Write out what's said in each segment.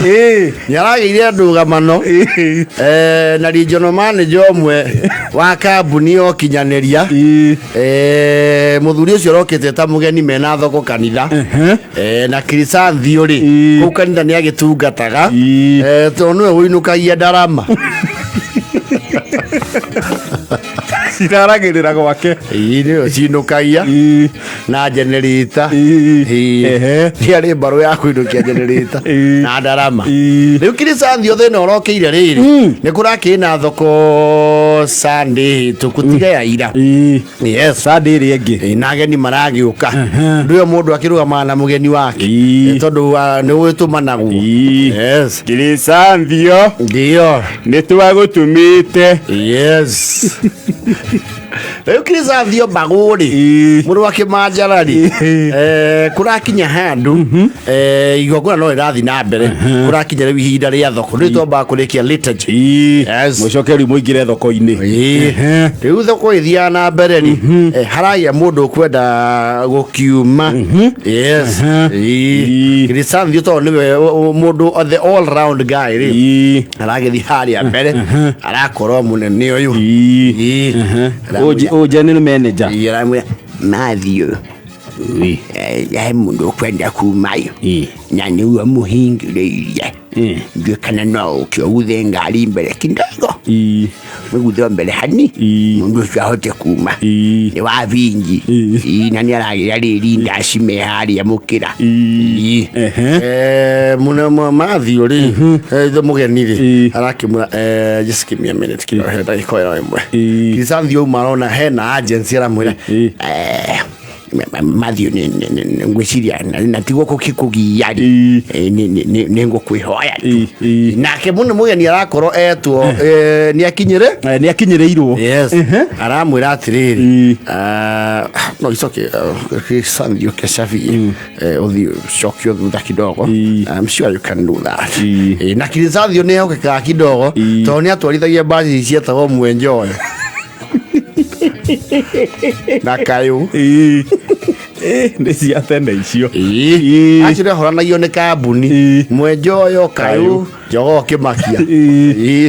Nĩ aragĩire ndũgamano na regional manager ũmwe wa kambuni ya ũkinyanĩria. Mũthuri ũcio ũrokĩte ta mũgeni mena thoko kanitha. Na Kirisanthio rĩ, kũu kanitha nĩ agĩtungataga. Tondũ nĩwe ũinũkagia ndarama. Ciraragĩrĩra gwake. Ĩĩ, nĩwe cinũkagia na generator. Nĩ arĩ mbarũ ya kũinũkia generator na ndarama. Rĩu Kirisanthio thĩna ũrokĩire rĩrĩ, nĩ kũrakĩrĩ na thoko Sunday hĩtũku tiga ya ira. Yes. Sunday ĩrĩa ĩngĩ. Ĩĩ, na ageni maragĩũka. Ndũyo mũndũ akĩrũgamaga na mũgeni wake. Tondũ nĩ gwĩtũmanagwo. Yes. Kirisanthio. Ndio. Nĩ twagũtũmĩte. Yes. Rĩu Kirisanthio mbagũ rĩ, mũrũ wa Kĩmanjara rĩ, kũrakinya handũ igongona no rĩrathiĩ na mbere, kũrakinya rĩu ihinda rĩa thoko, rĩu twambaga kũrĩkia liturgy. Yes. Mũcoke rĩu mũingĩre thoko-inĩ. Rĩu thoko ĩthiaga na mbere rĩ, haragĩa mũndũ ũkwenda gũkiuma. Yes. Kirisanthio tondũ nĩwe mũndũ the all round guy rĩ, aragĩthiĩ harĩa mbere arakorwo mũnene ũyũ. Ũyũ general manager. Aramwĩra Matthew, he mũndũ ũkwenda kumayo na nĩguo mũhingĩrĩirie, ndiũĩ kana no ũke ũguthe ngari mbere kidogo, wĩguthe mbere hani mũndũ ũcio ahote kuma. Nĩ wa vingi. Na nĩ aragĩra rĩri ndaci me harĩa mũkĩra. Mũne Matthew rĩ, ithe mũgeni rĩ, arakĩmwĩra, just give me a minute kidogo, he ndagĩka ĩno ĩmwe. Kirisanthi auma arona hena agency, aramwĩra, Matthew, ngwĩciria na tiguo kũgia rĩ, nĩ ngũkwĩhoya tu. Nake mũno mũgeni arakorwo etwo, nĩ akinyĩre. Nĩ akinyĩrĩirwo. Yes. Aramwĩra atĩrĩrĩ, no icoke Kirisanthi ũke cabie, ũthiĩ ũcokio thutha kidogo. I'm sure you can do that. Na Kirisanthi nĩ ehokekaga kidogo tondũ nĩ atwarithagia mbaci cietagwo mwenjoyo na kayũ. Nĩ cia tene icio. Acio nĩahoranagio nĩ kambuni. Mwenjoyo, kayũ, jogoo kĩmakia.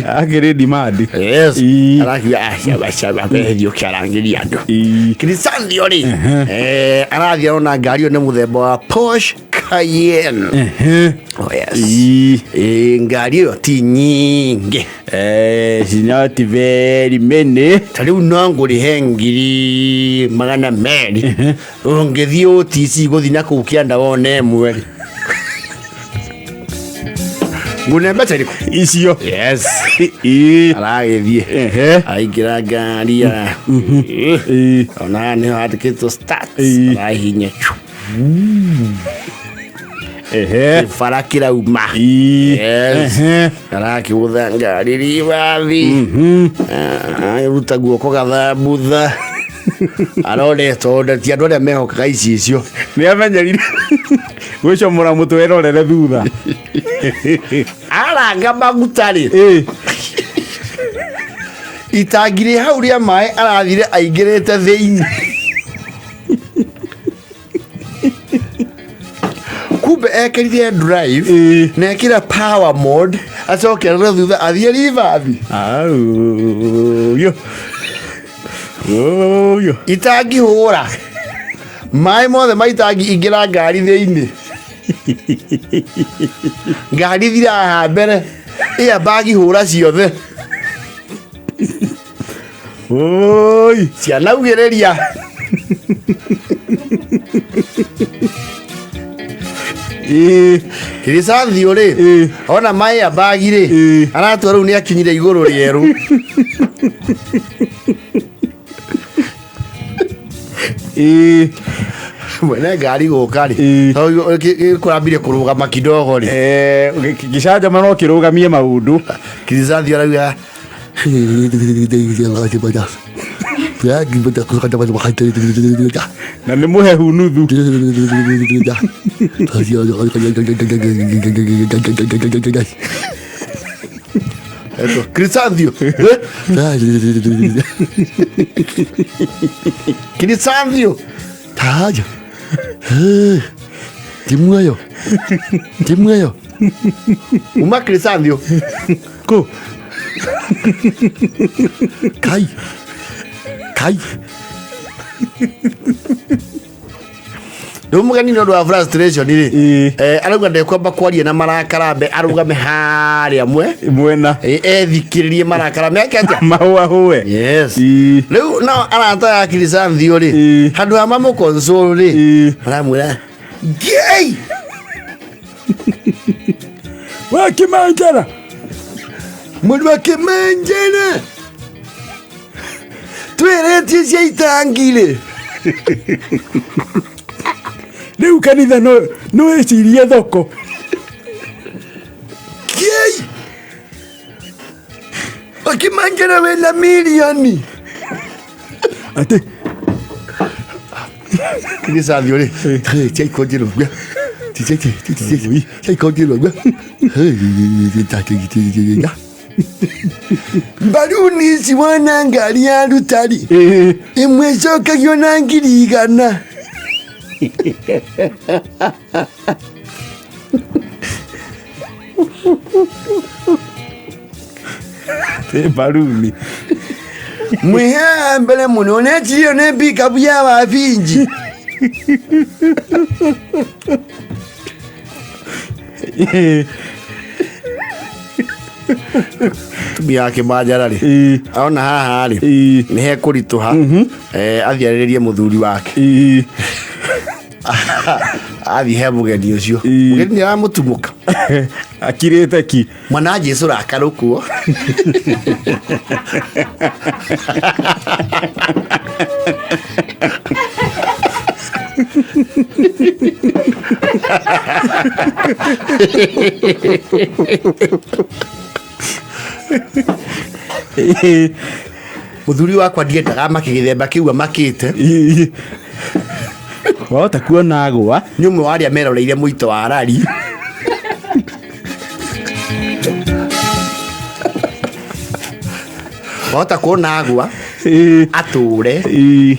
Akĩrĩ demand. Yes. Arakiuga, "Ah, caba caba mbeheri ũkĩarangĩria andũ." Kirisanthio rĩ, arathiĩ arona ngari ĩyo nĩ mũthemba wa Porsche Cayenne. Oh, yes. Ngari ĩyo ti nyingĩ. It's not very many. Ta rĩu no ngũrĩhe 200,000, ũngĩthiĩ OTC gũthiĩ na kũu kĩanda wone ĩmwe rĩ, ngũne mbeca irĩkũ? Icio. Yes. Aragĩthiĩ, aingĩra ngari ya ona nĩho handĩkĩtwo start, arahihinya bara kĩrauma. Yes. Arakĩgũtha ngari ribathi, ruta guoko gathambutha aroretwo ti andũ arĩa mehokaga icicio. Nĩ amenyerire gwĩcomora mũtwe erorere thutha. Aranga maguta rĩ, itangi rĩ hau rĩa maĩ arathire aingĩrĩte thĩinĩ, kumbe ekĩrire drive na ekĩra power mode, acoke arore thutha athiĩ ribathi. Au, yo. Yo. Itangi hũra maĩ mothe ma itangi ingĩra ngari thĩinĩ, ngari thira haha mbere, ĩa hũra ciothe. Oi. Cianaugĩrĩria. Kiricathio rĩ, ona maĩ ambagi rĩ, aratua rĩu nĩ akinyire igũrũ rĩerũ. Mwene ngari gũka rĩ, kũrambire kũrũgama kidogo rĩ. Gĩcanjama no kĩrũgamie maũndũ. Kiricathio arauga Na nĩ mũhehu nuthu. Etwo Crisanthio. Crisanthio taja ti muoyo, ti muoyo uma Crisanthio kũ? Kai kai rĩu mũgeni nĩ ũndũ wa frustration rĩ, arauga ndekwamba kwaria na marakara, mbe arũgame harĩa mwe mwena, ethikĩrĩrie marakara meke atĩa? Mahũahũe. Yes. Rĩu nao arata ya Crisanthio rĩ, handũ ha mamũconsole rĩ, maramwĩra ngei wa Kĩmanjara. Mũndũ wa Kĩmanjara twĩrĩtie cia itangi rĩ. Rĩu kanitha no ĩcirie thoko. Ngei wa Kĩmanjara wĩna mirioni. Atĩ? Crisanthio rĩ, tiaikonjĩrwo tiaikonjĩrwo mbaruni ici wona ngari ya rutari ĩmwe ĩcokagio na 100,000. Ĩ baruni. Mwihaha mbere mũno necirio nĩ pikabu ya wabinji. Tumia ya Kĩmanjara rĩ, ona haha rĩ, nĩ hekũritũha athiĩ arĩrĩrie mũthuri wake. Athiĩ he mũgeni ũcio, mũgeni nĩ aramũtumũka. Akirĩte ki. Mwana Jesu rakarũkuo. Mũthuri wakwa ndiendaga amake gĩthemba kĩu amakĩte. Wahota kuona agwa. Nĩ ũmwe wa arĩa meroreire mũito wa rari. Wahota kuona agwa atũre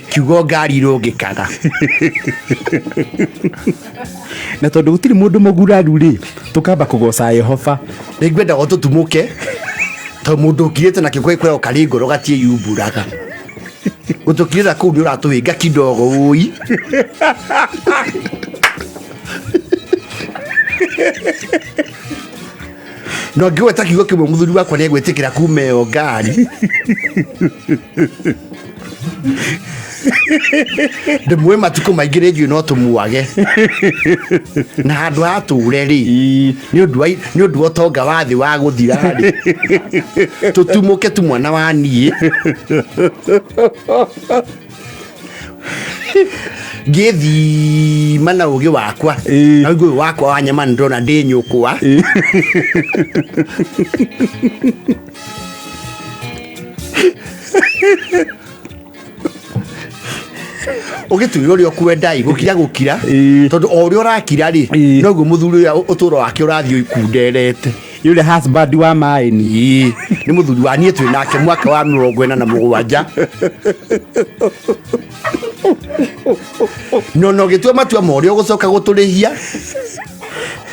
kiugo ngari irũngĩkaga. Na tondũ gũtirĩ mũndũ mũguraru rĩ, tũkamba kũgoca Yehova. Nĩ ngwendaga ũtũtumũke tondũ mũndũ ũkirĩte na kĩo kwĩragwo karĩ ngoro gatiĩyumbũraga. Gũtũkirĩra kũu nĩ ũratũhĩnga kidogo ũi. No ngĩgweta kiugo kĩmwe mũthuri wakwa nĩ egwĩtĩkĩra kuma ĩyo ngari ndĩmũĩ matukũ maingĩ rĩ, njũĩ no tũmwage na handũ hatũre rĩ, nĩ ũndũ wa ũtonga wa thĩ wa gũthira rĩ, tũtumũke tu mwana wa niĩ ngĩthima na ũgĩ wakwa na ũgĩ ũyũ wakwa wa nyama nĩ ndĩrona ndĩ nyũkwa. Ũgĩtuĩra ũrĩa ũkwenda ĩ, gũkira gũkira, tondũ o ũrĩa ũrakira rĩ, noguo mũthuri ũrĩa ũtũũro wake ũrathiĩ ũikunderete. Yule husband wa maĩni. Ĩĩ, nĩ mũthuri wa niĩ twĩ nake mwaka wa 47 no no gĩtua matua ma ũrĩa ũgũcoka gũtũrĩhia.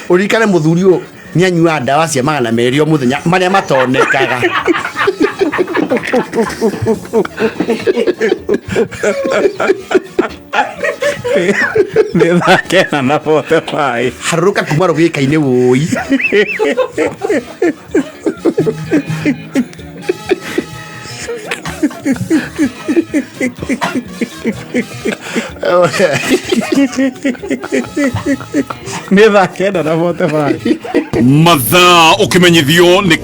Ũririkane mũthuri ũyũ nĩ anyuaga ndawa cia 200 o mũthenya marĩa matonekaga. Nĩ thaa 9:45. Harũrũka kuma rũgĩka-inĩ wũi. Nĩ thaa 9:45. Mathaa ũkĩmenyithio nĩ